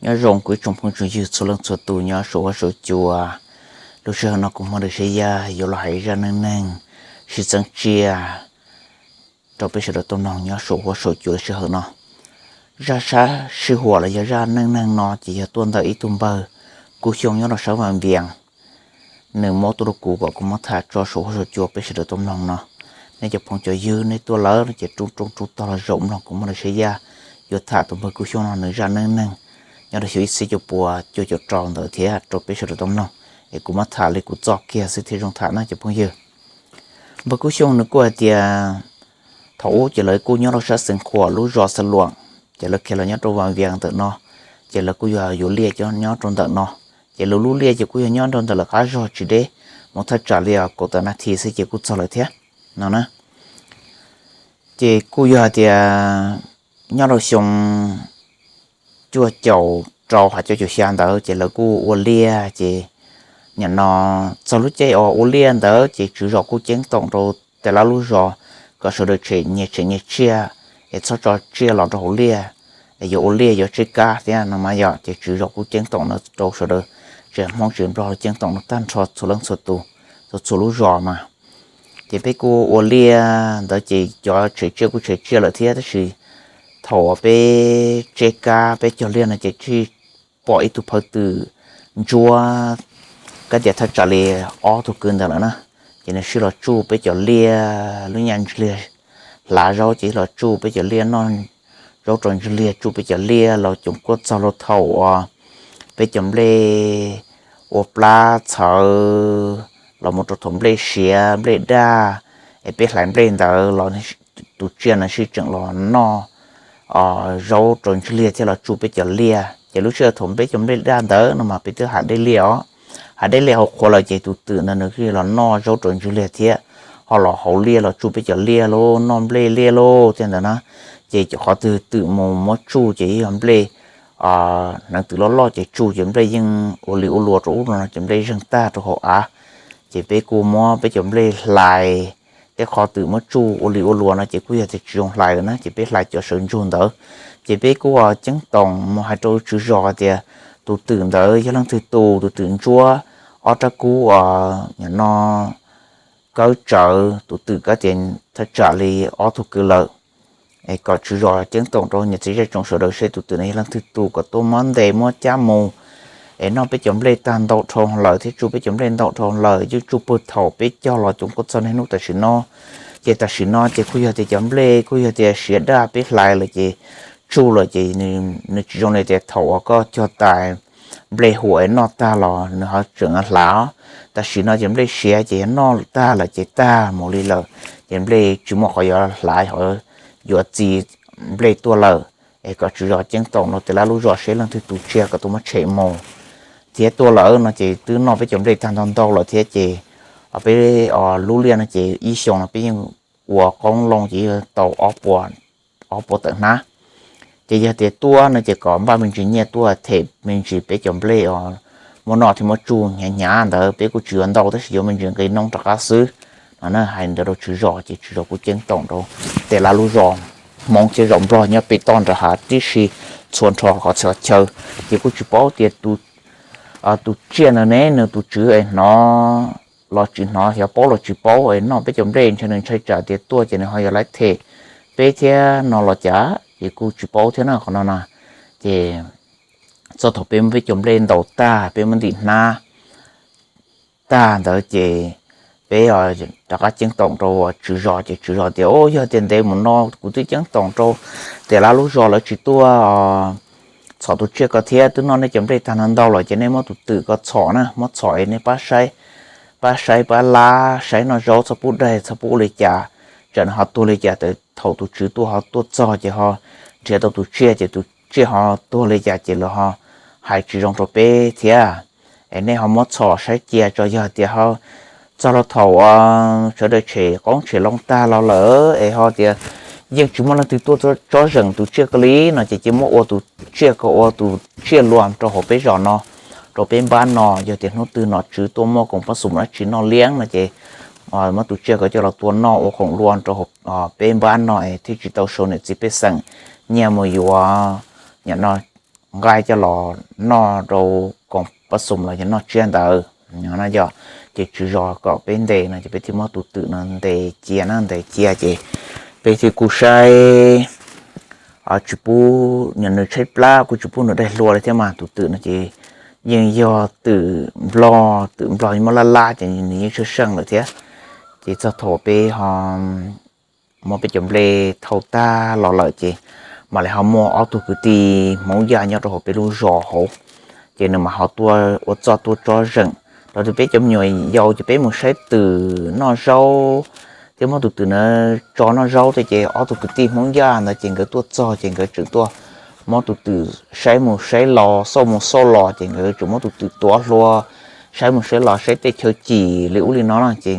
Nyob zoo kuv ib tsoom phooj tsoom ywg txhua leej txhua tus nyob saum huab saum cua. Lub sij hawm no kuv Hmoob Dawm Siab Yaj yuav los hais zaj neej neeg sib txeeb tsiaj rau peb sawv daws tau mloog nyob saum huab saum cua lub sij hawm no. Zaj sab sij huam los yog zaj neej neeg no ces yog tuaj ntawm ib tug npawg Kub Xyooj nyob rau sab Vaj Vias, nws muab tuaj rau kuv kom kuv muab tham tso saum huab saum cua peb sawv daws tau mloog no. Nej cov phooj cov ywg nej tuaj lawm ces rub rooj rub tog los zaum mloog kuv Hmoob Dawm Siab Yaj yuav tham tus npawg Kub Xyooj no nws zaj neej neeg nyob rau xyoo ib txhiab cuaj puas cuaj caum rau ntawd thiab rau peb sawv daws tau mloog. Es kuv muab tham li kuv txoj kiag xwb thiaj zoo tham na cov phooj ywg. Npawg Kub Xyooj nws kuj hais tias thaum ub ces lawv kuj nyob rau sab Xeev Khuam lub zos Xa Luam, ces lawv khiav los nyob rau Vaj Vias ntawm no, ces lawv kuj yog yuav liaj nyob rau ntawm no. Ces lawv lub liaj ces kuj yog nyob rau ntawm lawv qab zog tsis deb, mus thaj tsam li kaum tawm nas this xwb ces kuj txog lawm thiab no na. Ces kuj yog hais tias nyob rau xyoo cuaj caum rau hais cuaj caum xya ntawd ces lawv kuj ua liaj ces nim no txog lub caij uas ua liaj ntawd ces tswv zos kuj ceeb toom rau tej lab lub zos kom sawv daws tshem nyias tshem nyias tsiaj, es txhob tso tsiaj los rau hauv liaj, es yuav ua liaj yuav tseb kab thiab no mas yog ces tswv zos kuj ceeb toom no rau sawv daws, tsev Hmoob tsev Nplog ceeb toom no tag nrho txhua leej txhua tus, txhua txhua lub zos mas. Ces peb kuj ua liaj ntawd ces cov tshem tsiaj kuj tshem tsiaj lawm thiab tab sis thaum uas peb tseb kab peb cog liaj no ces tsis pom ib tug phawj twm ntsuab kab tias thaj tsam li ob tug kwv ntawd lawm na. Ces nws sib los tsuj peb cov liaj, lub nyaj ntsis liaj hlav zaub ces los tsuj peb cov liaj, noj zaub rau ntsis liaj tsuj peb cov liaj los coom kuaj txog rau thaum uas peb cov nplej ua plab txhawv los mus rau thaum nplej siav nplej daj, es peb hlais nplej ntawd los tus tsiaj no sib tseem los noj zaub rau ntsis liaj thiab los tsuj peb cov liaj. Ces lub sij hawm thaum peb cov nplej daj ntawd no mas peb twb hav dej liaj os, hav dej liaj hauv qhuav lawm ces tus twm ntawd nws los noj zaub rau ntsis liaj thiab ho los hauv liaj los tsuj peb cov liaj lauj, noj nplej liaj lauj thiab ntawd na. Ces qhov twg twm mus muab tsuj ces yog nplej, hneev twm loj loj ces tsuj ces nplej yeej ua li ua luas rau ub rau no ces nplej zeeg tag rau hauv av. Ces peb kuj muab peb cov nplej hlais, tej qhov twm muab tsuj ua li ua luas no ces kuj yog tias tsis zoo hlais lawm na ces peb hlais cov sawv ntsug ntawd. Ces peb kuj ceeb toom mus hais rau tswv zos tias tus twm ntawd yog leej twg tus, tus twm ntsuab ob rab kub nim no kawb tsawv, tus twm kab tias thaj tsam li ob tug kwv lawm. Es kom tswv zos ceeb toom rau niam txiv zej tsoom sawv daws seb tus twm no yog leej twg tus kom tuaj muab ntes muab cab mus. Es noj peb cov nplej tag ntau dhau lawm thiab tsuj peb cov nplej ntau dhau lawm, yeej tsuj puag thaum peb cog los coom kuaj txog niaj hnub tam sim no. Ces tam sim no ces kuj yog tias cov nplej kuj yog tias siav daj peb hlais lawm ces tsuj lawm ces nws tsis zoo li tias thaum uas koj cog tas nplej huam es noj tag los nws ho tseem hlav. Tam sim no ces nplej siav ces yog noj tag lawm ces tag mus li lawm, ces nplej tsis muaj qhov yuav hlav ho yuav txi nplej tuaj lawm. Es kom tswv zos ceeb toom rau tej lab lub zos seb leej twg tus tsiaj kom tuaj muab tshem mus. Thiab tuaj lawm no ces twb noj peb cov nplej tag ntau ntau lawm thiab ces peb lub liaj no ces ib xyoos no peb yeej ua qoob loo ces yeej tau ob puas tawm hnab. Ces yog tias tuaj no ces kom npaj me ntsis nyiaj tuaj them me ntsis peb cov nplej os, muab noj thiab muab tsuj hnyav hnyav ntawd peb kuj tsis yuav ntau tab sis yuav me ntsis nqi noob rov qab xwb no na. Hais ntawd rau tswv zos ces tswv zos kuj ceeb toom rau tej lab lub zos Hmoob thiab zos Nplog nyob pem toj nram hav tib si txhua nrho qhov txhia chaw. Ces kuj tsis paub tias tus tsiaj ntawd ne nws tus tswv es hnov los tsis hnov, xyov paub los tsis paub es noj peb cov nplej ntshai nws ntshai tsam tias tuaj ces nws ho yuav laib them peb thiab no los cas ces kuj tsis paub thiab na qhov no na. Ces txog thaum peb muab peb cov nplej ntaus tag peb muab ntim hnab tag ntawd ces peb rov qab ceeb toom rau tswv zos ces tswv zos tias, Au, yog tias ntev mus no kuv twb ceeb toom rau tej lab lub zos lawv tsis tuaj txhom tus tsiaj ko thiab, twb noj nej cov nplej tag no ntau lawm ces nej muab tus twm ko txhom na, muab txhom es nej pab saib, pab saib pab lab saib noj zaub txhob pub daig txhob pub ua li cas, tsam nws ho tuag li cas, thaum tus tswv tuaj ho tuaj txog ces ho nrhiav tau tus tsiaj ces tus tsiaj ho tuag li cas ces lawv ho hais tsis zoo rau peb thiab. Es nej ho muab txhom saib cia tso, yog tias ho txog rau thaum sawv daws tshem qoob tshem loo tag los lawm es ho tias yeej tsis muaj leej twg tuaj tsob zeem tus tsiaj ko li no ces cia muab ua tus tsiaj ko ua tus tsiaj luag rau hauv peb zos no, rau peb npab no. Yog tias hnub twg nom tswv tuaj muaj koom pab xum dab tsi noj liab no ces muab tus tsiaj ko coj los tua noj ua khoom luag rau peb npab no es thiaj tsis tau sau niam txiv pej xeem nyiaj mus yuav, nim no nqaij coj los noj rau koom pab xum los yog noj tsiab ntawd no yog. Ces tswv zos kom peb ntes no ces peb thiaj muab tus twm no ntes cia na, ntes cia ces peb thiaj kuj saib tsis pub nws tshaib plab, kuj tsis pub nws daig hlua li thiab mas. Tus twm no ces yeej yog twm nplog, twm nplog yeej muab lab lab ces nws yeej tsheej seej lawm thiab. Ces txog thaum peb ho muab peb cov nplej thau tag los lawm ces mam li ho muaj ob tug kwv tij Hmoob Yaj nyob rau hauv peb lub zos hauv, ces nws mam ho tuaj ua txuj tuaj tsob zeem rau peb cov me nyuam yaus ces peb mus saib twm noj zaub thiab muab tus twm na tso noj zaub thiab. Ces ob tug kwv tij Hmoob Yaj ntawd ces nkawd tuaj txog ces nkawd tseem tuaj muab tus twm saib mus saib los, xauj mus xauj los, ces nkawd tseem muab tus twm tuav hlua saib mus saib los, saib tej chaw cim li ub li no na. Ces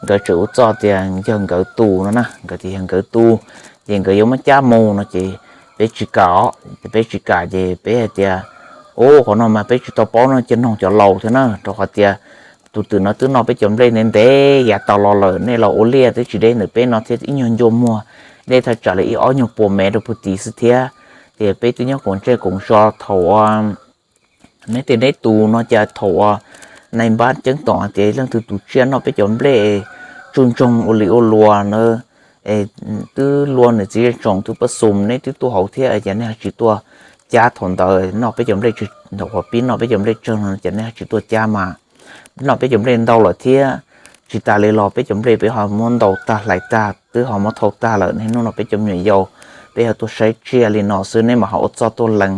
nkawd tseem ua txuj tias yog nkawd tus no na, nkawd tias yog nkawd tus, ces nkawd yuav muab cab mus no ces peb tsis kam os. Peb tsis kam ces peb hais tias, ub, qhov no mas peb tsis tau paub no, cia noog cov laus thiab na, rau qhov tias tus twm no twb noj peb cov nplej ntev ntev yav tas los lawm, nej los ua liaj twb tsis deb ntawm peb no thiab, ib nyuag ncua muag dej thaj tsam li ib ob nyuag puas mev rau puag tid xwb thiab. Ces peb twb nyob koom ntsej koom so thaum uas neb tej neb tus no cas thaum uas nais npab ceeb toom hais tias leej twg tus tsiaj noj peb cov nplej tsuj ntsoog ua li ua luas na, twb luag nws txiv zej tsoom twb pab xum, neb twb tuaj hauv thiab, cas nej ho tsis tuaj cab thaum ntawd, noj peb cov nplej, thaum pib noj peb cov nplej tsawg no cas nej ho tsis tuaj cab mas. Noj peb cov nplej ntau lawm thiab, tsis tas li los peb cov nplej peb ho muab ntaus tag hlais tag twb ho muab thau tag lawm, nej hnub no peb cov me nyuam yaus peb ho tuaj saib tsiaj li no xwb, neb mam ho ua txuj tuaj lees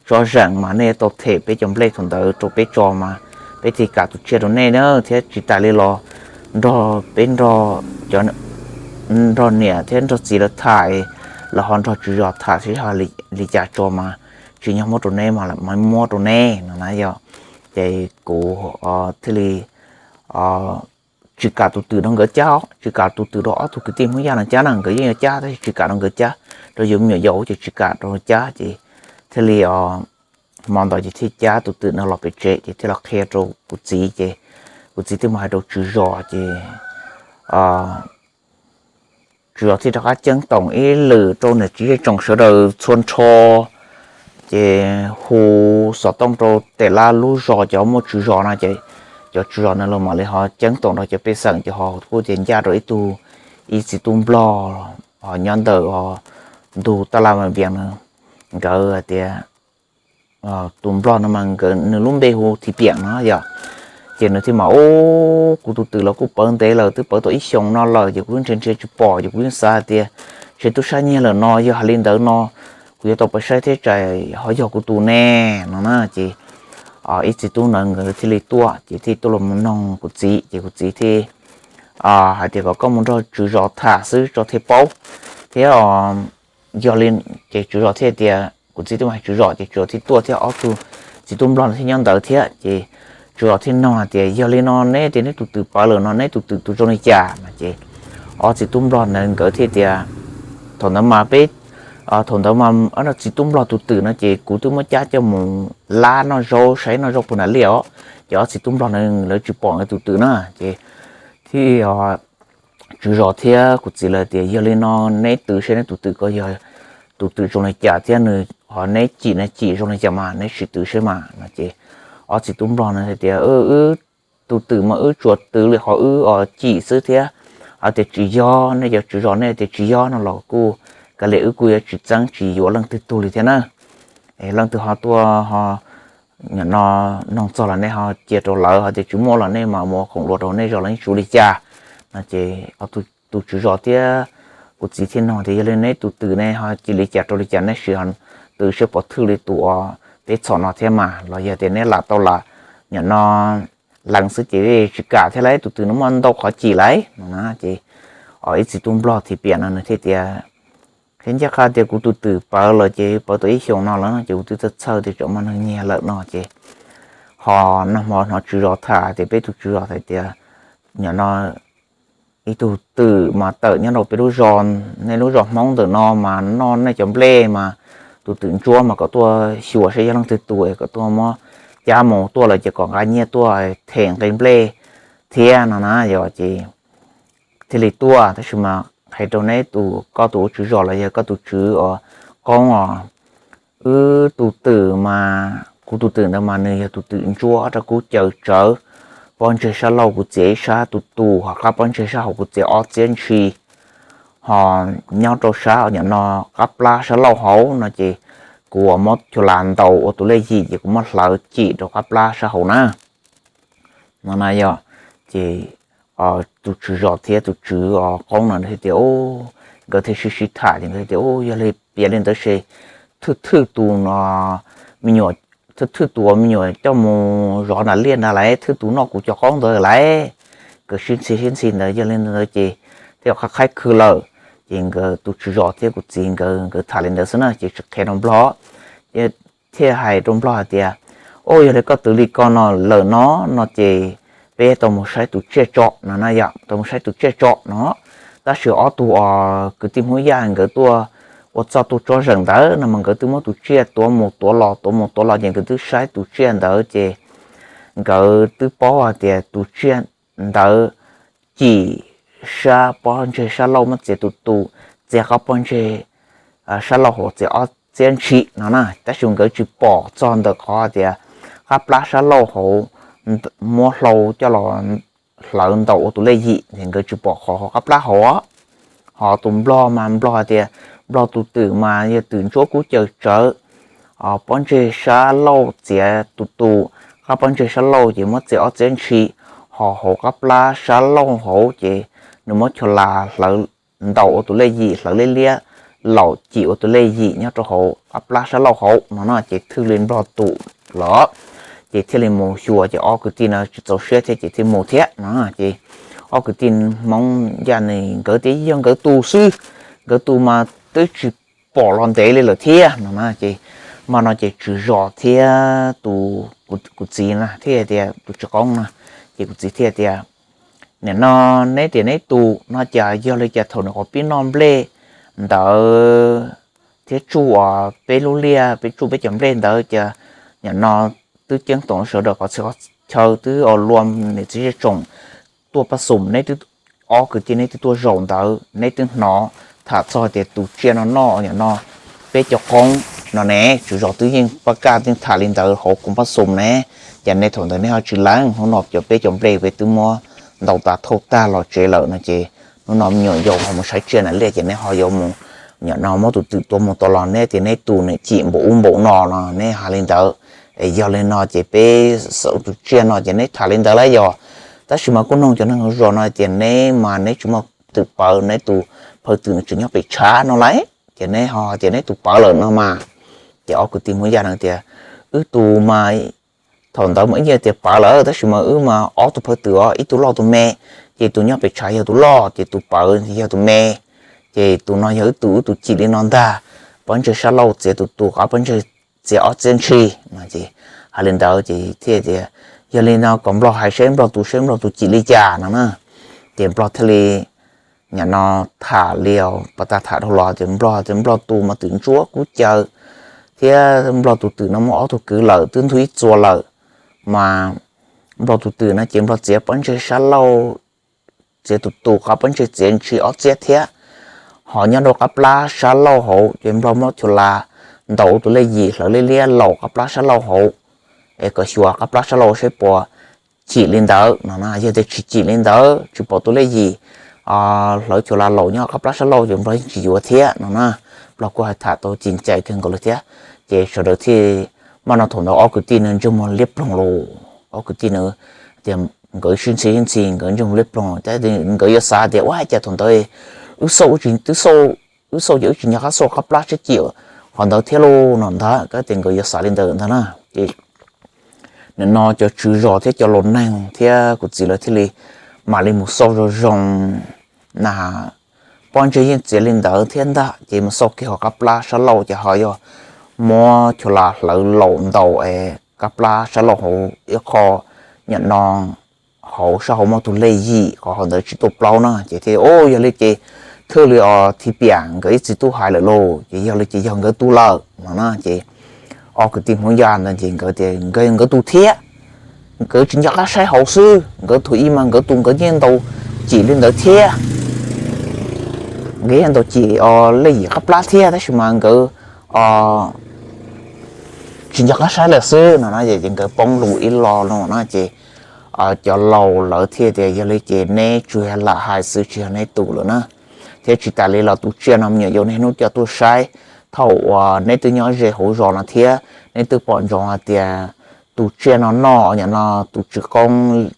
tsob zeem mas nej tau them peb cov nplej thaum ntawd rau peb tso mas peb thiaj kam tus tsiaj rau nej na. Thiab tsis tas li los nrog peb nrog cov, nrog niam thiab nrog txiv lawv tham, los ho nrog tswv zos tham seb ho li cas tso mas tsis nyob muab rau neb mas muab rau neb no na yog. Ces kuv thiaj li tsis kam tus twm rau nkawd cab, tsis kam tus twm rau ob tug kwv tij Hmoob Yaj no cab na, nkawd yeej yuav cab tab sis tsis kam rau nkawd cab, rau yus me nyuam yaus ces tsis kam rau cab. Ces thiaj li hmo ntawd ces thiaj cab tus twm no los pem tsev ces thiaj los qhia rau kuv txiv. Ces kuv txiv thiaj mus hais rau tswv zos ces tswv zos thiaj rov qab ceeb toom ib lwm rau niam txiv zej tsoom sawv daws txhua nrho. Ces hu xov tooj rau tej lub zos cov muaj tswv zos no ces cov tswv zos no los mam li ho ceeb toom rau cov pej xeem ces ho kuj tias ncaj rau ib tug, ib txiv tub nplog nyob ntawm ntug taj laj Vaj Vias no, nkawd hais tias tus nplog no mas nws lub npe hu Thim Piam no yog. Ces nws thiaj mas, ub, kuv tus twm los kuj pawv ntev lawm, twb pawv tau ib xyoos no lawm ces kuv nrhiav nrhiav tsis pom ces kuv yeej xav hais tias ntshe twb sab nyiag lawm no, yog hais li ntawd no kuv yuav tau pais saib thiab tsam ho yog kuv tus ne no na. Ces ib txiv tub ntawd nkawd thiaj li tuaj ces thiaj tuaj los noog kuv txiv ces kuv txiv thiaj hais tias kom koj mus nrog tswv zos tham xwb tso thiaj paub thiab. Yog li, ces tswv zos thiaj tias, kuv txiv twb mus hais tswv zos ces tswv zos thiaj tuaj thiab ob tug txiv tub nplog no thiaj nyob ntawd thiab ces tswv zos thiaj nug hais tias yog li no neb tias neb tus twm pawv lawm no neb tus twm tus zoo li cas no ces ob txiv tub nplog ntawd nkawd thiaj tias thaum ntawd mas peb, thaum ntawd mas txiv tub nplog tus twm no ces kuv twb muab cab coj mus lab noj zaub saib noj zaub puag nram liaj os. Ces ob txiv tub nplog ntawd lawv tsis pom nkawd tus twm na ces thiaj tswv zos thiab kuv txiv lawv tias yog li no neb twv seb neb tus twm ko yog tus twm zoo li cas thiab nws ho neb cim na cim zoo li cas mas neb sim twv seb mas no ces ob txiv tub nplog no hais tias wb tus twm mas wb tsuas twv li qhov wb cim xwb thiab. Hais tias tsis yog, nej cov tswv zos nej tias tsis yog no los kuj kav liam, wb kuj yuav tsis txeeb tsis yuav leej twg tug li thiab na. Leej twg ho tuaj ho nim no noog txog los nej ho cia rau lawv, hais tias tsis muaj los nej mam mus khoom luag rau nej zos los yeej tsis ua li cas no ces tus tswv zos thiab kuv txiv thiaj nug tias yog li neb tus twm ne ho cim li cas rau li cas neb sim twv seb puas thwj li tus uas peb txhom no thiab mas los yog tias neb lam tau lam nim no lees xwb ces tsis kam thiab lauj, tus twm no muaj ntau qhov cim lauj no na ces ib txiv tub nplog Thim Piam no nws thiaj tias qhia ncaj qha tias kuv tus twm pawv lawm ces pawv tau ib xyoos no lawm no ces kuv twb txhawj txhawj tias tsam muaj neeg nyiag lawm no ces ho nag hmo hnov tswv zos tham tias peb tus tswv zos hais tias nim no ib tug twm mas tawm nyob rau peb lub zos, nej lub zos Hmoob ntawm no mas noj nej cov nplej mas tus twm ntsuab mas kom tuaj xyuas seb yog leej twg tus es kom tuaj muab cab mus, tuaj lawm ces kom nqa nyiaj tuaj them nqe nplej thiab no na yog ces thiaj li tuaj. Tab sis mas qhia rau neb tus, koj tus ua tswv zos los yog koj tus tswv uas qoob os, wb tus twm kuv tus twm ntawd mas nws yog tus twm ntsuab rau kub caws tsawv, pob ntseg sab laug kuv txiav ib sab tus tus, ho qab pob ntseg sab hauv kuv txiav ob txiab ntshi, ho nyob rau sab nyob no qab plab sab laug hauv no ces kuv muab chua las ntaus ua tus lej yim ces kuv muab hlawv cim rau qab plab sab hauv na. No na yog, ces tus tswv zos thiab tus tswv qoob no thiaj tias, nkawd thiaj sib sib tham ces nkawd tias, yog li piav li ntawd ces thwj thwj tus no, me nyuam, thwj thwj tus uas me nyuam coj mus zov nram liaj ntag lauj, thwj tus noj kuv cov qoob ntawd lauj. Nkawd sib ntxhi sib ntxhi ntawd, yog li ntawd ces thiaj qhaib qhaib khw lawm. Ces nkawd tus tswv zos thiab kuv txiv nkawd, nkawd tham li ntawd xwb na ces tsis qhia rau nplog, thiaj hais rau nplog hais tias, o, yog li koj twv li ko no lawm no, no ces peb tau mus saib tus tsiaj tso no na yom, tau mus saib tus tsiaj tso no. Tab sis ob tug uas kwv tij Hmoob Yaj nkawd tuaj ua txoj tuaj tsob zeem ntawd no mas nkawd twb muab tus tsiaj tuav mus tuav los tuav mus tuav los ces nkawd twb saib tus tsiaj ntawd ces nkawd twb paub hais tias tus tsiaj ntawd cim sab pob ntseg sab laug muab txiav tus tus, txiav qab pob ntseg sab laug hauv txiav ob txiab ntshi no na. Tab sis nkawd tsis pom txog ntawm qhov tias qab plab sab laug hauv muab hlau coj los hlawv ntaus ua tus lej yim es nkawd tsis pom qhov hauv qab plab hauv. Ho tus nplog mas nplog hais tias nplog tus twm mas yog twm ntsuab kub caws tsawv, pob ntseg sab laug txiav tus tus, qab pob ntseg sab laug ces muab txiav ob txiab ntshi, ho hauv qab plab sab laug hauv ces nws muab chua las hlawv ntaus ua tus lej yim, hlawv liab liab laus cim ua tus lej yim nyob rau hauv qab plab sab laug hauv no no ces thwj li nplog tus los ces thiaj li mus xyuas ces ob kwv tij no tsis txaus siab thiab ces thiaj mus thiab no. Ces ob kwv tij Hmoob Yaj ne nkawd tias yog nkawd tus xwb, nkawd tus mas twb tsis pom los ntev li lawm thiab no na. Ces mas no ces tswv zos thiab tus, kuv txiv na thiaj tias, tus tswv qoob na, ces kuv txiv thiaj tias, nim no neb tias neb tus no cas yog li cas thaum nws qhov pib noj nplej ntawd thiab tsuj uas peb lub liaj peb tsuj peb cov nplej ntawd cas nim no twb ceeb toom sawv daws qhov txhia qhov chaw twb ua luaj, niam txiv zej tsoom tuaj pab xum neb twb, ob kwv tij neb twb tuaj zaum ntawd neb twb hnov tham txog tias tus tsiaj no noj nim no peb cov qoob no ne. Tswv zos twb yeej pab kaj yeej tham li ntawd hauv koom pab xum ne, ces nej thaum ntawd neb ho tsis lees, hnub no cov peb cov nplej peb twb muab ntaus tas thauj tag los tsev lawm no ces hnub no me nyuam yaus ho mus saib tsiaj na liaj ces neb ho yuav mus nim no muab tus twm tua mus tua los neb tias neb tus niam cim npaum ub npaum no no neb hais li ntawd. Es yog li no ces peb xauv tus tsiaj no ces neb tham li ntawd lawm yog. Tab sis mas kuj noog cov neeg hauv zos no tias neb mas neb tsis muaj twm pawv, neb tus phaw twm nws tseem nyob pem tshav no lauj, ces neb ho tias neb tus pawv lawm no mas. Ces ob kwv tij Hmoob Yaj no tias wb tus mas thaum ntawd mas wb yeej tias pawv lawm tab sis mas wb mas ob tug phaw twm os, ib tug loj tus me, ces tus nyob pem tshav yog tus loj ces tus pawv yog tus me, ces tus no yog wb tus, wb tus cim li no ntag, pob ntseg sab laug txiav tus tus, qab pob ntseg txiav ob txiab ntshi no. Hais li ntawd ces thiaj tias yog li no kom nplog hais seb nplog tus, seb nplog tus cim li cas no na. Ces nplog thiaj li nim no tham li pas tag tham dhau los tias nplog tias nplog tus mas twm ntsuab kub caws thiab nplog tus twm no muaj ob tug kwv lawm twb ntug ib txuas lawm, mas nplog tus twm no ces nplog txiav pob ntseg sab laug, txiav tus tus, qab pob ntseg txiav ntshi ob txiab thiab, ho nyob rau qab plab sab laug hauv ces nplog muab chua las ntaus ua tus lej yim hlawv liab liab laus qab plab sab laug hauv, es kom xyuas qab plab sab laug seb puas cim li ntawd no na. Yog tias tsis cim li ntawd, tsis pom tus lej yim hlawv chua las laus nyob qab plab sab laug ces nplog yeej tsis yuav thiab no na. Nplog kuj hais tham tau cim cai kawg nkaus li thiab. Ces sawv daws thiaj, mas no thaum ntawd ob kwv tij no ntsej muag liab ploog lauj. Ob kwv tij no tias nkawd sib ntxhi sib ntxhi nkawd ntsej muag liab ploog, nkawd yuav xav tias ua cas thaum ntawd wb xauj, wb tsis, twb xauj, wb xauj ces wb tsis nco qab xauj qab plab sab cim qhov ntawd thiab lauj no ntag. Kab tias nkawd yuav xav li ntawd ntag na. Ces nim no cov tswv zos thiab cov laus neeg thiab kuv txiv lawv thiaj li mam li mus xauj zoo zoo na. Pob ntseg yeej txiav li ntawd thiab ntag, ces mus xauj kiag hauv qab plab sab laug ces ho yog muab chua las hlawv laus ntaus es qab plab sab laug hauv ib qho, nim no hauv sab hauv muaj tus lej yim qhov hauv ntawd tsis tuaj plaub na. Ces thiaj, o, yog li ces thwj li os, thib piam nkawd ib txiv tub hais lawm lauj, ces yog li ces yog nkawd tus lawm no na. Ces ob kwv tij Hmoob Yaj ntawd ces nkawd tias nkawd, nkawd tus thiab, nkawd tsis nco qab saib hauv xwb, nkawd thaum ub mas nkawd tus nkawd yeej ntaus cim li ntawd thiab, nkawd yeej ntaus cim os lej yim qab plab thiab, tab sis mas nkawd os tsis nco qab saib lawm xwb no na. Ces nkawd poob lus ib lo no na ces cov laus lawv thiaj tias, yog li ces neb tsuas yog lam hais xwb tsis yog neb tus lawm na. Thiab tsis tas li los tus tsiaj no me nyuam yaus niaj hnub coj tuaj saib, thaum uas neb twb nyob ze hauv zos no thiab neb twb pom ntsoov hais tias tus tsiaj no noj no tus tswv qoob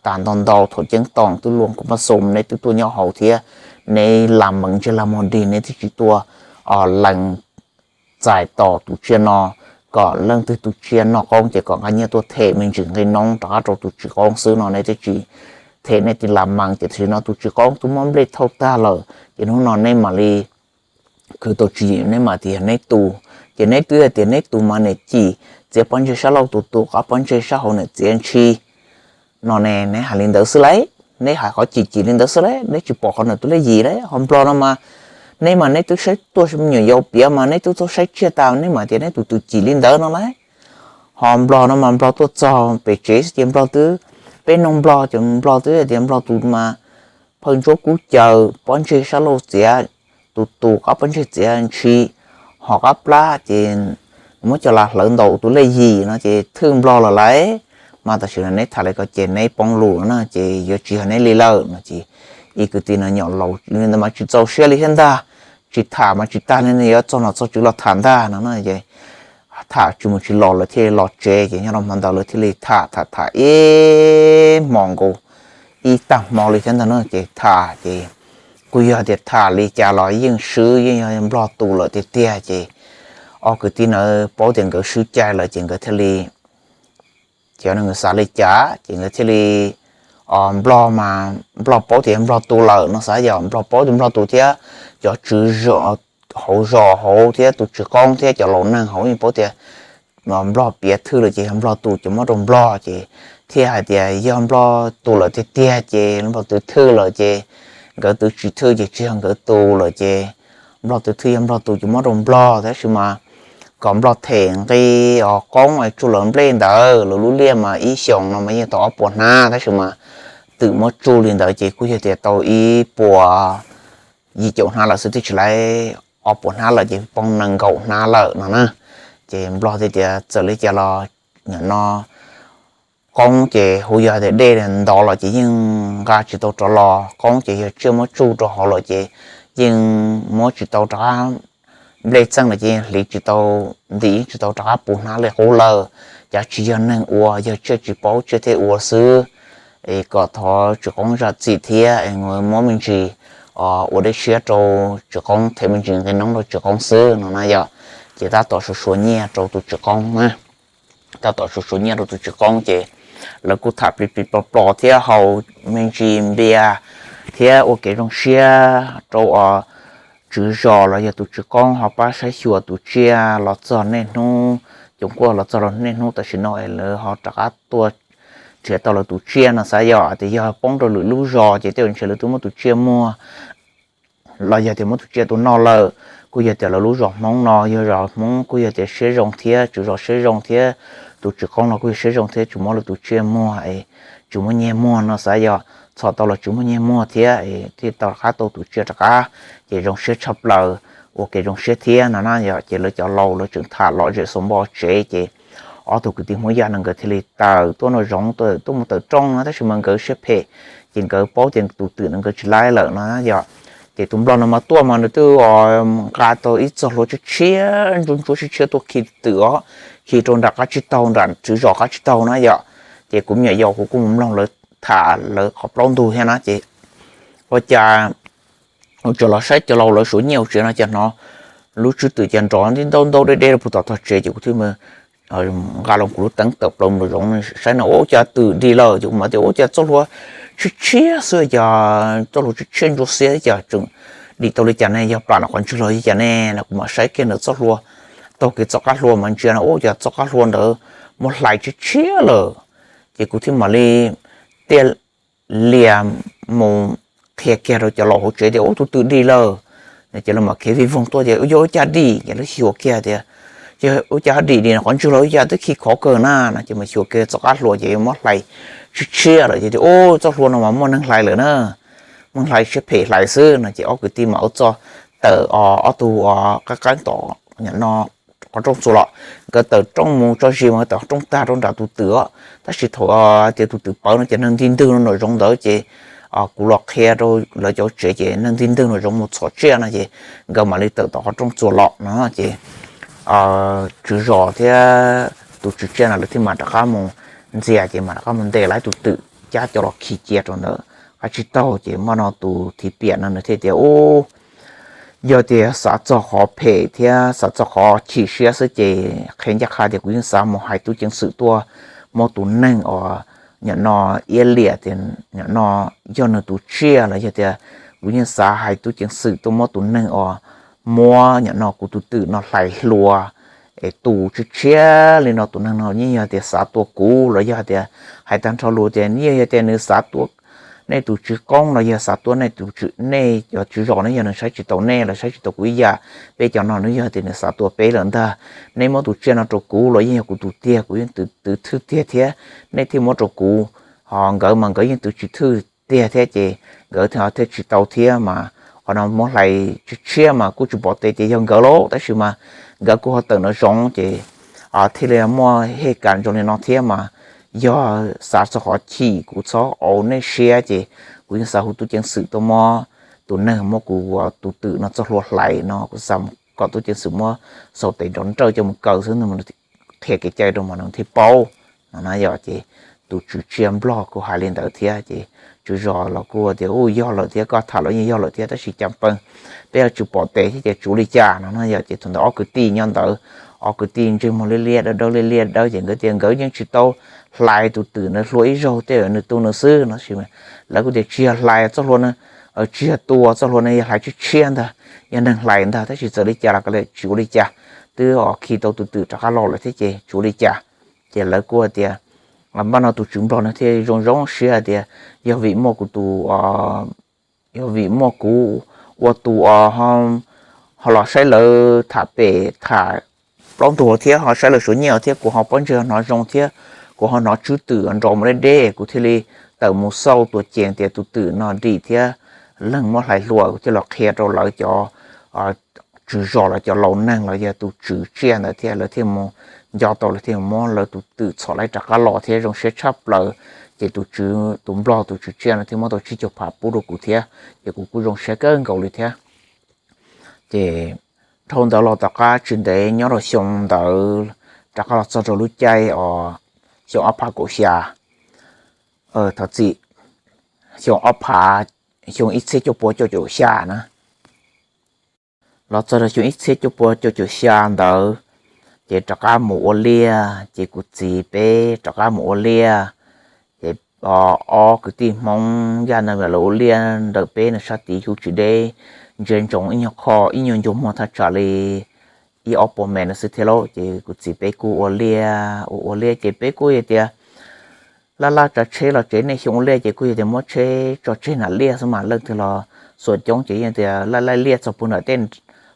tas ntau ntau thaum ceeb toom twb luag kuv paj xoo neb twb tuaj nyob hauv thiab neb lam meev ntsej lam muag dig neb twb tsis tuaj lees txais tos tus tsiaj no, kom leej twg tus tsiaj noj qoob ces kom nqa nyiaj tuaj them me ntsis nqi noob rov qab rau tus tswv qoob xwb no neb twb tsis them, neb tsis lam meev. Ces tam sim no tus tswv qoob twb muab nplej thauj tag lawm ces hnub no neb mam li khwv tau tswv yim neb mam tias yog neb tus. Ces neb twb hais tias neb tus mas niam cim txiav pob ntseg sab laug tus tus qab pob ntseg sab hauv niam txiav ntshis no ne, neb hais li ntawd xwb lauj. Neb hais qhov cim cim li ntawd xwb lauj, neb tsis pom qhov ntawm tus lej yim lauj. Ho nplog no mas neb mas neb twb saib tuaj me nyuam yaus piav mas neb twb txhob saib tsiaj tas neb mam tias neb tus tus cim li ntawd no lauj. Ho nplog no mas nplog tuaj txog pem tsev xwb ces nplog twb, peb noog nplog ces nplog twb tias nplog tus mas phaw ntsuab kub caws pob ntseg sab laug txiav tus tus qab pob ntseg txiav ntshis, ho qab plab ces muab cov las hlawv ntaus tus lej yim no ces thwj nplog lawm lauj. Mas tam sim no neb tham li ko ces neb poob lus na ces yuav tsis yog neb li lawm no ces ib kwv tij no nyuam laus li ntawd mas tsis txaus siab li thiab ntag. Tsis tham mas tsis tag li no yuav txog nom txog tswv los tham ntag no na. Tham tsis mus tsis los lawv thiaj li los tsev ces nyob rau hmo ntawd lawv thiaj li tham tham tham ib hmo nkaus, ib tag hmo li thiab ntag no ces tham ces kuj yog tias tham li cas los yeej swb yeej yog nplog tus lawm tiag tiag ces ob kwv tij na paub tias nkawd swb cai lawm ces nkawd thiaj li, ces nkawd xav li cas ces nkawd thiaj li, nplog mas nplog paub tias nplog tus lawm no xav yog nplog paub tias nplog tus thiab cov tswv hauv zos hauv thiab tus tswv qoob thiab cov laus neeg hauv yeej paub tias nplog piav thwj lawm ces yog nplog tus ces muab rau nplog ces thiaj hais tias yog nplog tus lawm tiag tiag ces nplog twb thwj lawm ces nkawd twb tsis thwj ces tsis yog nkawd tus lawm ces nplog twb thwj yog nplog tus ces muab rau nplog tab sis mas kom nplog them nqi os qoob es tsuj lawv nplej ntawd lawv lub liaj mas ib xyoos no mas yeej tau ob puas hnab tab sis mas twm muab tsuj li ntawd ces kuj yog tias tau ib puas yim caum hnab lawm xwb twb tsis laib ob puas hnab lawm ces poob nees nkaum hnab lawm no na. Ces nplog thiaj tias txawm li cas los nim no qoob ces hu yog tias dej ntov los ces yeej nqa tsis tau rov los, qoob ces yog tsiaj muab tsuj rau hauv lawm ces yeej muab tsis tau rov qab, nplej txeej los ces yeej hliv tsis tau, ntim yeej tsis tau rov qab puv hnab li qub lawm. Cas tsis yog neeg ua, yog tsiaj tsis paub tsiaj thiaj ua xwb. Es kom thov tswv qoob zam txim thiab es muab me ntsis ua dej siab rau tswv qoob, them me ntsis nqi noob rau tswv qoob xwb no na yom. Ces tab tom suav suav nyiaj rau tus tswv qoob na, tab tom suav suav nyiaj rau tus tswv qoob ces lawv kuj tham plig plig plo plo thiab haus me ntsis npias thiab ua kev zoo siab rau tswv zos los yog tus tswv qoob ho pab saib xyuas tus tsiaj los txog niaj hnub, coom kuaj los txog niaj hnub tam sim no es lawv ho rov qab tuaj nrhiav tau lawv tus tsiaj no xav yog tias yog poob rau lwm lub zos ces tej zaum ntshe lawv twb muab tus tsiaj muag los yog tias muab tus tsiaj tua noj lawm. Kuj yog tias lawv lub zos Hmoob no yog zos Hmoob kuj yog tias siab zoo thiab tswv zos siab zoo thiab tus tswv qoob los kuj yog siab zoo thiab tsis muab lawv tus tsiaj muag es tsis muab nyiag muag no xav yog txhom tau los tsis muab nyiag muag thiab thiaj tau rov qab tau tus tsiaj rov qab ces zoo siab tshaj plaws, ua kev zoo siab thiab no na yom. Ces lawv cov laus lawv tseem tham lom zem xaus npo tsev ces ob tug kwv tij Hmoob Yaj no nkawd thiaj li tawm tuaj nraum zoov tuaj mus tawm rooj no tab sis mas nkawd siab phem ces nkawd paub tias tus twm no nkawd tsis laib lawm no yom. Ces tus nplog no mas tuaj mas nws twb nqa tau ib txoj hlua tshiab tshiab ntsuab ntsuab tshiab tshiab tuaj khi twm os, khi rau nram qab tsib taug nram tswv zos qab tsib taug na yom. Ces kuv me nyuam yaus kuv kuj mus mloog lawv tham lawv qhov plaub ntug thiab na ces ua cas ua tsaug los saib cov laus lawv suav nyiaj ua tsev no ces hnov lub tswb twm cas nrov ntib ntau ntau deb deb rau puag tom tog tsev ces kuv thiaj nqa los kuv lub teeb tawm plaws mus zoov saib no ua cas twm dig lawm ces kuv mam tias ua cas txoj hlua tshiab tshiab xwb cas txoj hlua tshiab tshiab ntsuab xiab cas tseem dim tau li cas ne, yog plam los qhov ntswg los li cas ne no kuv mam saib kiag ntawm txoj hlua, taug kev txoj qab hlua mas ntsia no ua cas txoj qab hlua ntawd muaj hlais tshiab tshiab lawm. Ces kuv thiaj mam li tiaj lias mus qhia kiag rau cov laus hauv tsev tias ua tus twm dig lawm. Ces lawv mam khiav vij voog tuaj ces yog ua cas dim ces lawv xyuas kiag tias yog ua cas dim dim no qhov ntswg los ua cas twb khi khov kawg na no ces mas xyuas kiag txoj qab hlua ces muab hlais tshiab tshiab lawm ces tias ua txoj hlua no mas muaj neeg hlais lawm na, muaj hlais siab phem hlais xwb no ces ob kwv tij mas ua txuj tawm ob tug qab qab tom no qhov rooj txuas los, nkawd tawm rooj mus tso zis mas nkawd tawm qhov rooj tag rau nram tus twm os. Tab sis thaum tias tus twm pawv no ces neeg nti ntwg nraum zoov ntawd ces kuv los qhia rau lawv cov tsev ces neeg nti ntwg nraum zoov mus txhom tsiaj no ces nkawd mam li tawm tom qhov rooj txuas los no ces tswv zos thiab tus tswv tsiaj no lawv thiaj mam rov qab mus ntxias ces mam rov qab mus ntes lawv tus twm cab cov los khi cia rau ntawd. Qab tsib taug ces hmo no tus thib piam no nws thiaj tias, Ub, yog tias xav txog qhov phem thiab xav txog qhov chim siab xwb ces qhia ncaj qha tias kuv yeej xav mus hais tub ceev xwm tuaj muab tus neeg uas nyom no iab liam tias nyom no yog nws tus tsiaj los yog tias kuv yeej xav hais tub ceev xwm tuaj muab tus neeg uas muab nyom no kuv tus twm no hlais hlua es tu tshiab tshiab li no. Tus neeg no yeej yog tias xav tua kuv los yog tias hais tag nrho lus tias yeej yog tias nws xav tua nej tus tswv qoob los yog xav tua nej tus, nej cov tswv zos ne yog nws saib tsis taus nej los saib tsis taus kuv ib yam. Peb cov no nws yog tias nws xav tua peb lawm ntag. Nej muab tus tsiaj no rau kuv los yeej yog kuv tus tiag, kuv yeej twv thwj tiag thiab nej thiaj muab rau kuv. Ho nkawd mas nkawd yeej twv tsis thwj tiag thiab ces nkawd thiaj tsis tau thiab mas qhov no muab hlais tshiab tshiab mas kuj tsis pom tes tias yog nkawd lauj, tab sis mas nkawd kuj ho tawm nraum zoov ces thiaj li muaj hej kam zoo li no thiab mas yog xav txog qhov chim kuv txhob ua nej siab ces kuv yeej xav hu tub ceev xwm tuaj muab tus neeg muab kuv tus twm no txoj hlua hlais no kuv xav kom tub ceev xwm muab xaus tes nrov nrawj coj mus kaw xwb, qhia kev cai rau mas nws thiaj paub no na yog ces tus tswv tsiaj nplog kuj hais li ntawd thiab ces tswv zos los kuj tias, Ub, yog lawm thiab, koj tham los yeej yog lawm thiab tab sis cas peb yuav tsis pom tes thiab ces tsuav li cas no na yog ces thaum ntawd ob kwv tij nyob ntawd, ob kwv tij ntsej muag liab liab dawb dawb liab liab dawb ces nkawd tias nkawd yeej tsis tau hlais tus twm ntawd hlua ib zaug, tej nws tu nws xwb no. Lawv kuj tias tsis yog hlais txoj hlua no, tsis yog tua txoj hlua no, yog hlais tshiab tshiab ntag, yog neeg hlais ntag, tab sis txawm li cas los tsis ua li cas, twb khi tau tus twm rov qab los lawm thiab ces tsuav li cas. Ces lawv kuj tias, npaj no tus tswv nplog no thiaj zoo zoo siab hais tias, Yog vim muaj kuv tus, yog vim muaj kuv ua tus ho los saib lawv tham pem tham plaub ntug thiab ho saib lawv suav nyiaj thiab kuv ho pob ntseg hnov zoo thiab kuv ho hnov tswb twm nrov mus deb deb, kuv thiaj li tawm mus xauj tua ceev tias tus twm no dim thiab leeg muab hlais hlua, kuv thiaj los qhia rau lawv cov tswv zos los cov laus neeg los yog tus tswv tsiaj ntawd thiab lawv thiaj mus nco tau, lawv thiaj muab lawv tus twm txhom laib rov qab los thiab zoo siab tshaj plaws. Ces tus tswv, tus nplog tus tswv tsiaj no thiaj muab tau tsib caug phav pub rau kuv thiab ces kuv kuj zoo siab kawg nkaus li thiab. Ces dhau ntawd los tom qab tsis ntev nyob rau xyoo ntawd rov qab los txog rau lub caij os xyoo ob phav kaum xya, thov txim, xyoo ob phav, xyoo ib txhiab cuaj pua cuaj caum xya na. Los txog rau xyoo ib txhiab cuaj pua cuaj caum xya ntawd ces rov qab mus ua liaj ces kuv txiv peb rov qab mus ua liaj. Ces ob kwv tij Hmoob Yaj ntawd lawv ua liaj ntawm peb no sab tid hu tsis deb, ntsia ntsoov ib nyuag qho ib nyuag ncua muag thaj tsam li ib ob puas mev no xwb thiab lauj. Ces kuv txiv peb kuj ua liaj ua ua liaj ces peb kuj yog tias laj laj tsav tsheb los tsev, nej xyoo ua liaj ces kuj yog tias muab tsheb tso tseg nram liaj xwb mas leej twg los xuas coob ces yeej tias laj laij liaj txog puag nram tej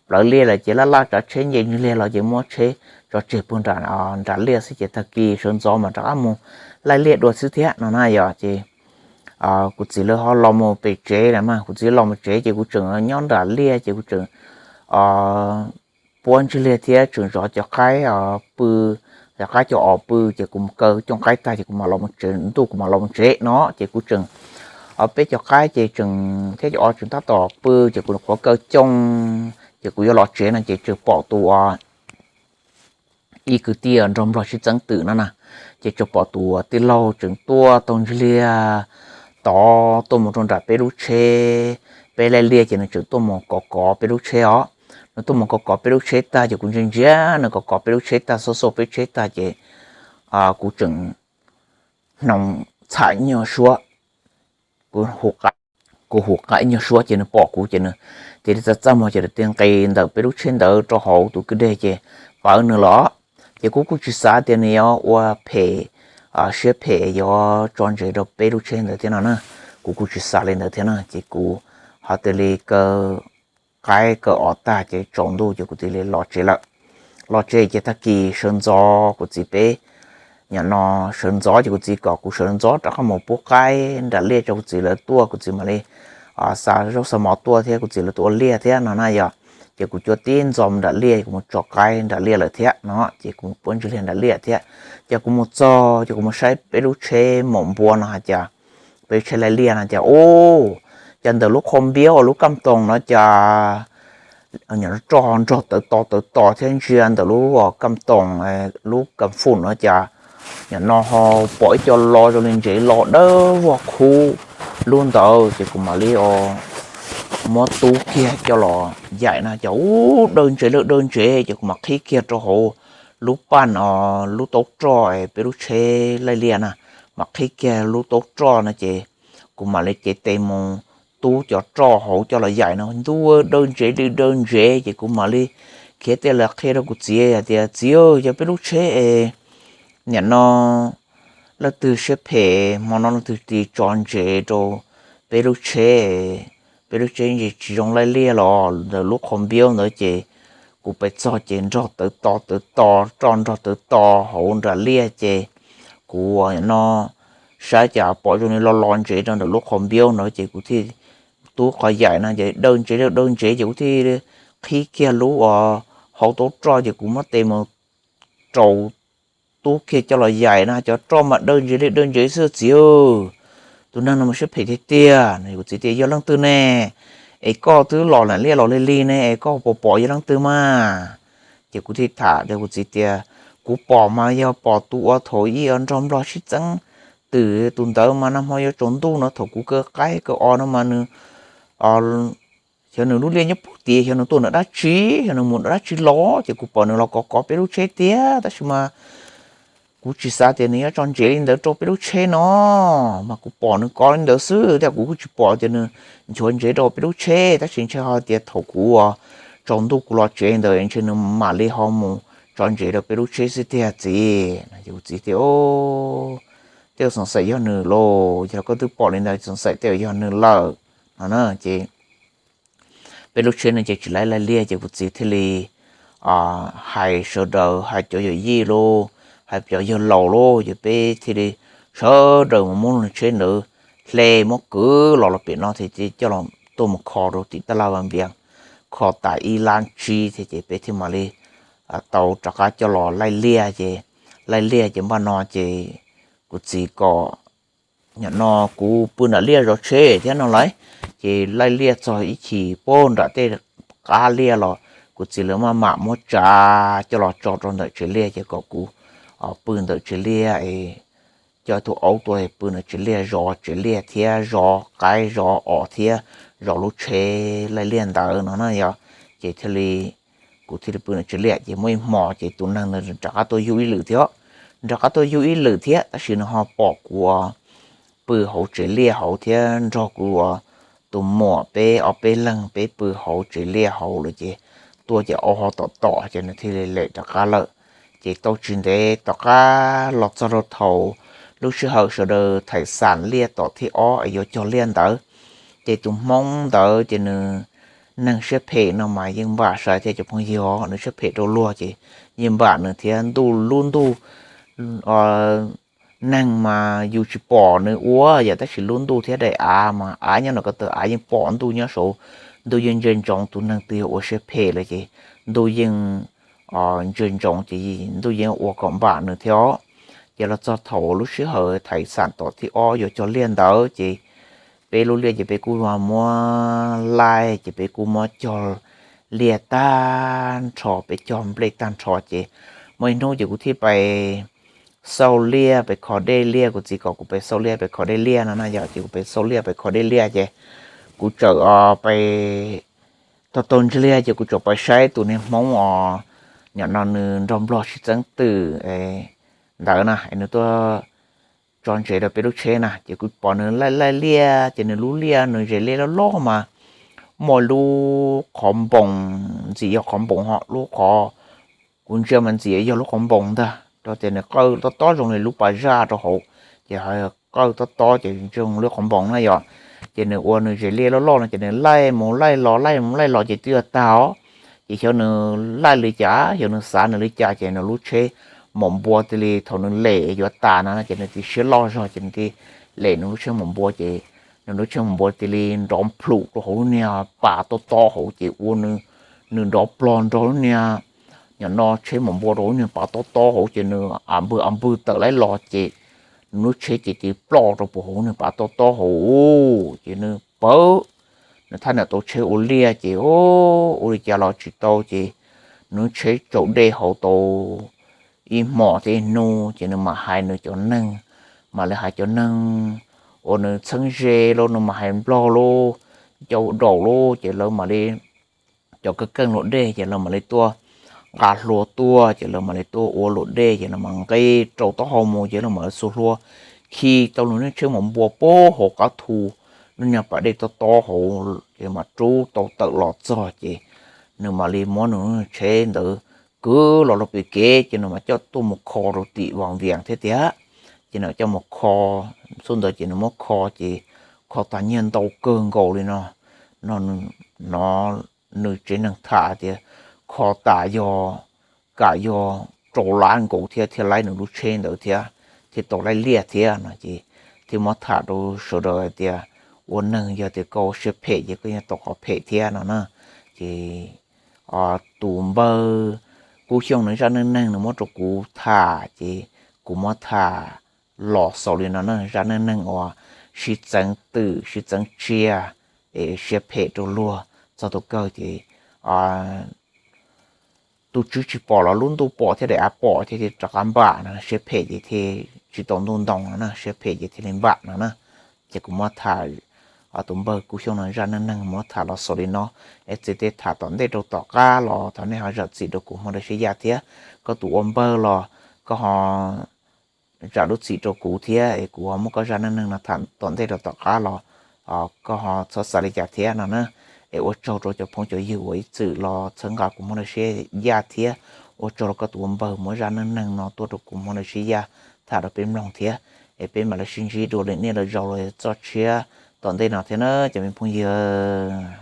plawv liaj lawm ces laj laj tsav tsheb nce ntsis liaj los ces muab tsheb tso tseg puag nram liaj xwb ces tag kis sawv ntxov mas rov qab mus laij liaj dua xwb thiab no na yog ces kuv txiv lawv ho los mus pem tsev lawm mas kuv txiv los mus tsev ces kuv tseem nyob nram liaj ces kuv tseem puab ntsis liaj thiab tseem zov cov qaib pw, cov qaib cov os pw ces kuv mus kaw cooj qaib tag ces kuv mam los mus tsev, ntuj kuv mam los mus tsev no ces kuv tseem, peb cov qaib ces tseem thiab cov os tseem tab tom pw ces kuv qhuav kaw cooj ces kuv yuav los tsev no ces tseem pom tus ib kwv tij nraug nplog sib txeeb twm no na, ces tseem pom tus tij laug tseem tuaj taug ntsis liaj tod tuaj mus rau nram peb lub tsheb, peb laij liaj ces nws tseem tuaj mus kov kov peb lub tsheb os. Nws tuaj mus kov kov peb lub tsheb tag ces kuv ntsia ntsia nws kov kov peb lub tsheb tag xauj xauj peb tsheb tag ces kuv tseem hnoos txham ib nyuag suab, kuv hu qa ib nyuag suab ces nws pom kuv ces nws cia li txaj txaj muag ces nws tig nqis ntawm peb lub tsheb ntawd rau hauv tus kwj deg ces pawv nws los. Ces kuv kuj tsis xav tias nws yuav ua phem, siab phem yuav tso ntsev rau peb lub tsheb ntawd thiab no na. Kuv kuj tsis xav li ntawd thiab na ces kuv ho tig li kaw qaib kaw os tag ces tsaus ntuj ces kuv tig li los tsev lawm. Los tsev ces tag kis sawv ntxov kuv txiv peb, nyob no sawv ntxov ces kuv txiv kom kuv sawv ntxov rov qab mus pub qaib nram liaj tso kuv txiv lawv tuaj, kuv txiv mam li xa zaub xa mov tuaj thiab kuv txiv lawv tuaj ua liaj thiab no na yog. Ces kuv cuab tib ntxov nram liaj, kuv mus tso qaib nram liaj lawm thiab no, ces kuv mus puab ntsis liaj nram liaj thiab. Ces kuv mus txog ces kuv mus saib peb lub tsheb maum npua no hais tias, peb lub tsheb laij liaj no ces, u, ces ntawm lub qhov npiab uas lub kam toos no ces nroj nrog tawv to tawv to thiab ntsia ntawm lub kam toos, lub kam fum no ces nim no ho pom ib co lo zoo li ntsev lo dawb vog khub lub ntawd ces kuv mam li muab tub kiag coj los yaim no ces u, dawb ntsev lawm dawb ntsev ces kuv mam qhib kiag rau hauv lub paj, lub taub roj peb lub tsheb laij liaj na, mam qhib kiag lub taub roj no ces kuv mam li cev tes mus tub cov roj hauv coj los yaim no, ntuj, dawb ntsev li dawb ntsev ces kuv mam li khiav tej los qhia rau kuv txiv hais tias, txiv, yog peb lub tsheb es nim no leej twg siab phem hmo no leej twg tis tso ntsev rau peb lub tsheb, peb lub tsheb ntsis tsis zoo laij liaj los ntawm lub qhov npiab ntawd ces kuv pem txog ces nroj tawv to tawv to, roj nrog tawv to hauv nram liaj ces kuv no saib cas pom zoo li lo lo ntsev rau ntawm lub qhov npiab ntawd ces kuv thiaj tub qhov yaim no ces dawb ntsev li dawb ntsev ces kuv thiaj qhib kiag lub uas hauv taub roj ces kuv muab tes mus rau tub kiag coj los yaim no cov roj mas dawb ntsev li dawb ntsev xwb txiv. Tus neeg no mas siab phem tiag tiag no. Kuv txiv tias, yog leej twg ne? Es koj twb los nram liaj los lig lig ne es koj puas pom yog leej twg mas? Ces kuv thiaj tham rau kuv txiv tias, kuv pom mas yog pom tus uas thaum ub nrog nplog sib txeeb twm tus ntawd mas nag hmo yuav tsaus ntuj no thaum kuv kaw qaib kaw os no mas nws, xyov nws lub liaj nyob puag tid, xyov nws tuaj nram dab tsi, xyov nws mus nram dab tsi los ces kuv pom nws los kov kov peb lub tsheb tiag tab sis mas kuv tsis xav tias nws yuav tso ntsev li ntawd rau peb lub tsheb no, mas kuv pom nws kov li ntawd xwb thiab kuv kuj tsis pom tias nws nchuav ntsev rau peb lub tsheb tab sis ntshe ho tias thaum kuv tsaus ntuj kuv los tsev ntawd ntshe nws mam li ho mus tso ntsev rau peb lub tsheb xwb tiag txiv. Ces kuv txiv tias, tej xoom xaim yog nws lauj, yog koj twb pom li ntawd xoom xaim tej yog nws lawm no na. Ces peb lub tsheb no ces tsis laij laij liaj ces kuv txiv thiaj li hais sawv daws, hais cov yawm yij lauj, hais cov yawg laus lauj, ces peb thiaj li sawv daws mus muab lub tsheb ntawd hle muab kwv los los pem no thiab coj los tuaj mus kho rau tim taj laj Vaj Vias, kho tas ib lab tsib thiab ces peb thiaj mam li tau rov qab coj los laij liaj ces, laij liaj ces npaj no ces kuv txiv kom nim no kuv pw nram liaj zov tsheb thiab no lauj. Ces laij liaj txog ib chim puag nram tej qab liaj los kuv txiv lawv maj mam muab tsav coj los tso rau ntawm tsev liaj ces kom kuv pw ntawm tsev liaj, coj tus aub tuaj pw ntawm tsev liaj zov tsev liaj thiab zov qaib zov os thiab zov lub tsheb laij liaj ntawd no na yog. Ces thiaj li kuv thiaj li pw ntawm tsev liaj ces muaj ib hmo ces tus neeg ntawd rov qab tuaj yug ib lwm thiab, rov qab tuaj yug ib lwm thiab tab sis nws ho pom kuv pw hauv tsev liaj hauv thiab nrog kuv tus muam peb ob peb leeg peb pw hauv tsev liaj hauv lawm ces tuaj ces aub ho tom tom ces nws thiaj li lem rov qab lawm. Ces tau tsis ntev tom qab los txog rau thaum lub sij hawm sawv daws thaim xam liaj tom thib ob es yuav cog liaj ntawd, ces tus hmoob ntawd ces nws neeg siab phem no mas yeej npam sai thiab cov phooj ywg, nws siab phem rau luag ces yeej npam nws thiab. Ntuj, lub ntuj neeg mas yus tsis pom nws ua yam tab sis lub ntuj thiab daim av mas av nyob no ko taw av yeej pom ntuj nyob saud, ntuj yeej ntsia ntsoov tus neeg twg yog ua siab phem lawm ces ntuj yeej ntsia ntsoov ces ntuj yeej ua kom npam nws thiab os. Ces los txog thaum lub sij hawm thaim xam tom thib ob yuav cog liaj ntawd ces peb lub liaj ces peb kuj muab laij ces peb kuj muab cog liaj tag nrho, peb cog nplej tag nrho ces muaj ib hnub ces kuv thiaj pais xauj liaj pais kho dej liaj, kuv txiv kom kuv pais xauj liaj pais kho dej liaj no na yog ces kuv pais xauj liaj pais kho dej liaj ces kuv txawm pais tau tau ntsis liaj ces kuv txawm pais saib tus niag hmoob os, nim no nws nrog nplog sib txeeb twm ntawd na es nws tuaj tso ntsev rau peb lub tsheb na ces kuv pom nws laij laij liaj ces nws lub liaj nws zes liaj loj loj mas muaj lub qhov npoos, ntxim yog qhov npoos ho lub qhov, kuv ntsia mas ntxim yog lub qhov npoos ntag rau tias nws qawj tob tob zoo li lub pas zaj rau hauv ces qawj tob tob ces zoo lub qhov npoos na yog. Ces nws ua nws zes liaj loj loj no ces nws laij mus laij los laij mus laij los ces twb yuav tag os. Ces xyov nws laij li cas, xyov nws xav nws li cas ces nws lub tsheb maum npua cia li thaum nws lem yuav tas no ces nws cia siab loj zog ces nws cia lem nws lub tsheb maum npua ces nws lub tsheb maum npua cia li nrov nplhum rau hauv lub niag pas tob tob hauv ces ua nws nws nrov plog nrog lub niag, nyob no tsheb mos npua rau lub niag pav tob tob hauv ces nws a npwg a npwg tawm laib los ces nws lub tsheb ces tis ploj rau puag hauv niag pav tob tob hauv ces nws pawv, nws thaj niam tau tsheb ua liaj ces ua li cas los tsis tau ces nws lub tsheb tsaus dej hauv tau ib hmos thiab ib hnub ces nws mam hais nws cov neeg, mam li hais cov neeg uas nws txheeb ze los nws mam hais nplog lub, cau daus lub ces lawv mam li, cov keeb keej luam dej ces lawv mam li tuaj nqa hlua tuaj ces lawv mam li tuaj ua luam dej ces lawv mam nqis rau taub hau mus ces lawv mam li xuas hlua khi tau nws lub tsheb mos npua puag hauv qab thu lub niag pas dej tob tob hauv ces mam rub tau tawm los txog ces nws mam li muab nws lub tsheb ntawd kwv los rau pem kev ces nws mam coj tuaj mus kho rau tim Vaj Vias thiab tiag. Ces nws coj mus kho, xub ntawd ces nws muab kho ces kho tag nyiaj ntau kawg nkaus li no. No, no nws tsev neeg tham tias kho tas yog, kam yog rau lab nkaus thiab thiaj laib nws lub tsheb ntawd thiab, thiaj tau laib liaj thiab no ces thiaj muab tham rau sawv daws tias ua neeg yog tias koj ua siab phem ces koj yeej tau qhov phem thiab no na. Ces tus npawg Kub Xyooj nws zaj neej neeg nws muab rau kuv tham ces kuv muab tham los xaus li no na, zaj neej neeg uas sib txeev twm sib txeev tsiaj es siab phem rau luag txog tus kawg ces tus tswv tsis pom los lub ntuj pom thiab daim av pom thiaj rov qab npam no, siab phem ces thiaj tsis tau ntuj ntoo no na, siab phem ces thiaj li npam no na. Ces kuv muab tham, tus npawg Kub Xyooj no zaj neej neeg muab tham los xaus li no, es txij tej tham tom ntej rau tom qab los thov nej ho zam txim rau kuv Hmoob Dawb Siab Yaj thiab. Koj tus ua npawg los koj ho zam lub txim rau kuv thiab es kuv ho muab koj zaj neej neeg no tham tom ntej rau tom qab los koj ho txhob xav li cas thiab no na. Es ua tsaug rau cov phooj cov ywg uas ib txwm los txhawb nqa kuv Hmoob Dawb Siab Yaj thiab ua tsaug rau koj tus ua npawg muab zaj neej neeg no tuaj rau kuv Hmoob Dawb Siab Yaj tham rau peb mloog thiab. Es peb mam li sib ntsib dua lwm niaj lwm zaus los txoj tshiab tom ntej no thiab na cov me phooj ywg.